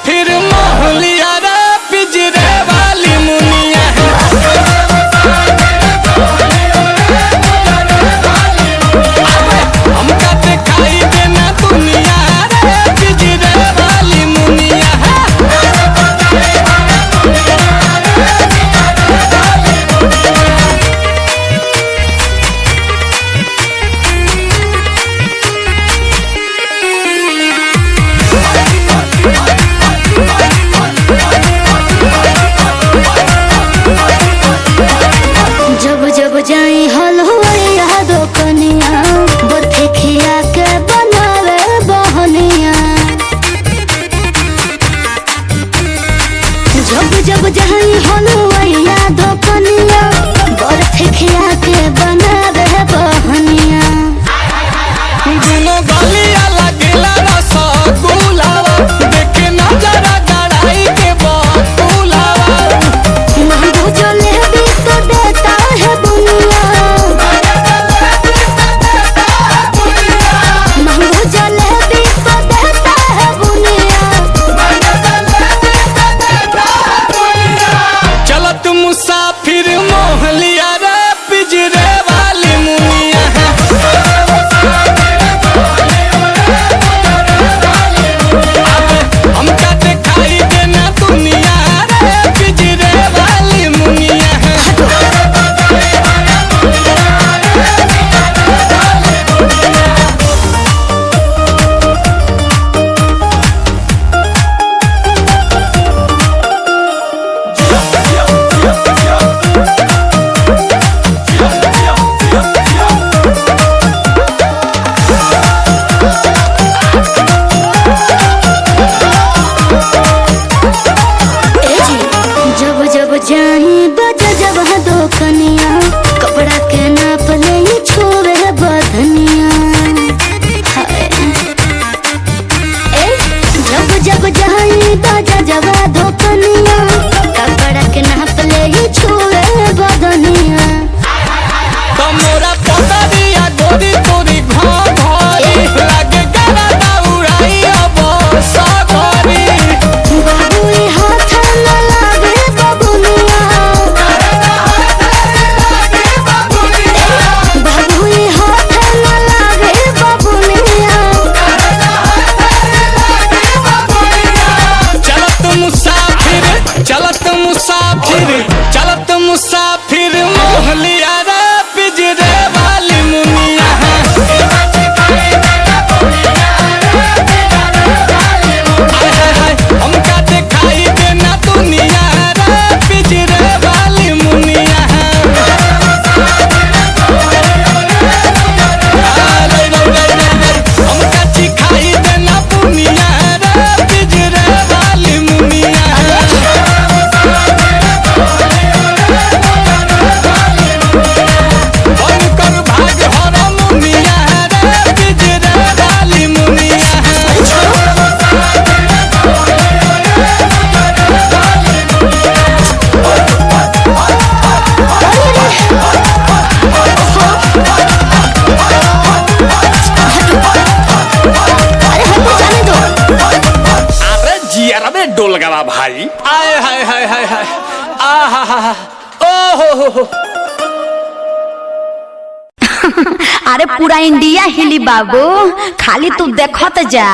मुसाफिर मोहलिया रे पिंजरे वाली मुनिया है। हमका दिखाई देना दुनिया रे पिंजरे वाली मुनिया है। जब जब जाई हलवाई दोकनिया बर्फी खिया के बनावे बहनिया। जब जब जाई हलवाई दोकनिया बर्फी खिया के बनावे बहनिया। दुनो गलिया लगेला रसगुलावा देखे नजरा गड़ाई के बकुलावा। महंगो जलेबी तो देता है बुनिया, महंगो जलेबी तो देता है बुनिया। चलत मुसाफिर मोहलिया रे पिंजरे वाली मुनिया है। हमका दिखाई देना दुनिया रे पिंजरे वाली मुनिया है। जब जब जाई बजा जब दो कनिया कपड़ा के नाप ले छोवे बधनिया। हाय। ए, जब जब जाई बजा जब दो कनिया कपड़ा के नाप ले छोवे बधनिया। तमोरा पतरिया गोरी तोरी घरी लागे गला दौड़ाई अब सगरी। बाबू ई हाथ न लागे बबुनिया, बाबू ई हाथ न लागे बबुनिया। चलत मुसाफिर चलत मुसाफिर चलत मुसाफिर मोहलिया रे पिंजरे वाली मुनिया है। हाय हाय हाय हमका दिखाई देना दुनिया रे पिंजरे वाली मुनिया है। आ, रे, रे, रे, रे, रे, हमका चिखाई देना पुनिया रे पिंजरे वाली मुनिया है। बनकर भाग हर मुनिया रे पिंजरे वाली मुनिया है। अरे हमको जाने दो। अरे जियरा में डोल गवा भाई। आय हाय हाय हाय हाय आ हा हा हा ओ हो हो। अरे पूरा इंडिया हिली बाबू, खाली तू देखत जा।